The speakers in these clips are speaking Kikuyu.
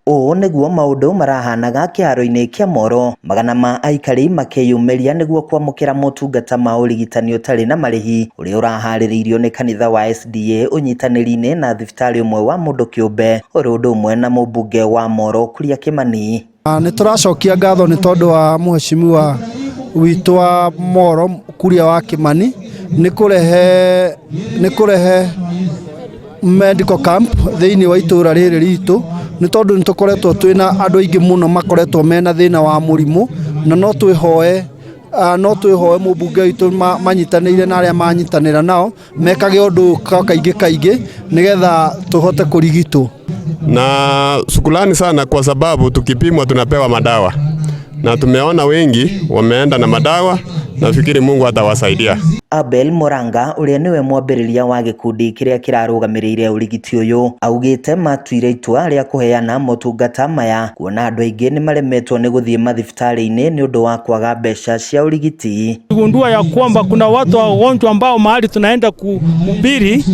Ũũ nĩguo maũndũ marahanaga kĩharo-inĩ kĩa Moro, magana ma aikari makĩyumĩria nĩguo kwamũkĩra motungata ma ũrigitani ũtarĩ na marĩhi ũrĩa ũraharĩrĩirio nĩ kanitha wa SDA ũnyitanĩri-inĩ na thibitarĩ ũmwe wa mũndũ kĩũmbe oro ũndũ ũmwe na mũmbunge wa Moro Kuria Kimani. Nĩ tũracokia ngatho nĩ tondũ wa mũhecimiwa witũ wa Moro Kuria wa Kimani nĩ kũrehe medical camp thĩinĩ wa itũra rĩrĩ ritũ, nĩ tondũ nĩ tũkoretwo twĩna andũ aingĩ mũno makoretwo mena thĩna wa mũrimũ, na no twĩhoe mũmbunge witũ manyitanĩire na arĩa manyitanĩra nao mekage ũndũ ũyũ kaingĩ kaingĩ nĩgetha tũhote kũrigitwo. Na shukrani sana kwa sababu tukipimwa tunapewa madawa na tumeona wengi wameenda na madawa. Nafikiri Mungu atawasaidia. Abel Moranga, ũrĩa nĩwe mwambĩrĩria wa gĩkundi kĩrĩa kĩrarũgamĩrĩire ũrigiti ũyũ, augĩte matuire itua rĩa kũheana motungata maya kuona andũ aingĩ nĩ maremetwo nĩ gũthiĩ mathibitarĩ-inĩ nĩ ũndũ wa kwaga mbeca cia ũrigiti. Gundua ya kwamba kuna watu wagonjwa ambao mahali tunaenda kuhubiri,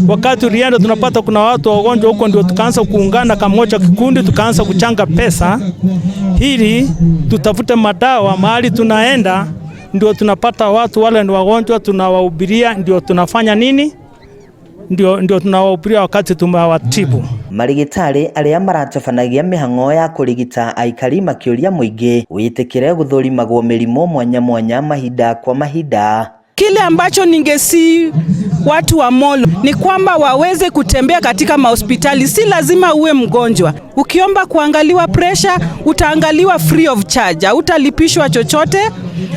wakati tulienda tunapata kuna watu wagonjwa huko, ndio tukaanza kuungana kamoja kikundi, tukaanza kuchanga pesa ili tutafute madawa mahali tunaenda, ndio tunapata watu wale ni wagonjwa, tunawahubiria, ndio tunafanya nini, ndio tunawahubiria wakati tumewatibu. Marigitari arĩa maratabanagia mĩhang'o ya kũrigita aikari makĩũria mũingĩ wĩtĩkĩre gũthũrimagwo mĩrimũ mwanya mwanya mahinda kwa mahinda. Kile ambacho ningesihi watu wa Molo ni kwamba waweze kutembea katika mahospitali. Si lazima uwe mgonjwa. Ukiomba kuangaliwa pressure, utaangaliwa free of charge, hautalipishwa chochote,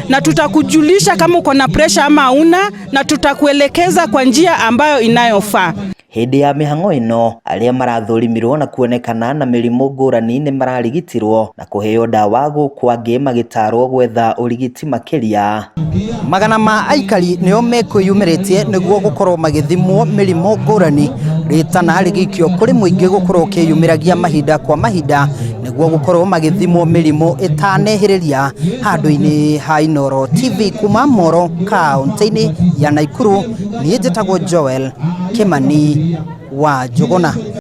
na tutakujulisha kama uko na pressure ama una, na tutakuelekeza kwa njia ambayo inayofaa. Hĩndĩ ya mĩhang'o ĩno, arĩa marathũrimirwo na kuonekana na mĩrimũ ngũrani nĩ mararigitirwo na kũheo ndawa, gũkũ angĩ magĩtarwo gwetha ũrigiti makĩria. Magana ma aikari nĩo mekwĩyumĩrĩtie nĩguo gũkorwo magĩthimwo mĩrimũ ngũrani, rĩtana rĩgĩikio kũrĩ mũingĩ gũkorwo ũkĩyumĩragia mahinda kwa mahinda nĩguo gũkorwo magĩthimwo mĩrimũ ĩtanehĩrĩria. Handũ-inĩ ha Inooro TV kuma Moro, kaunti-inĩ ya Nakuru, niĩ njĩtagwo Joel Kimani wa Njũgũna.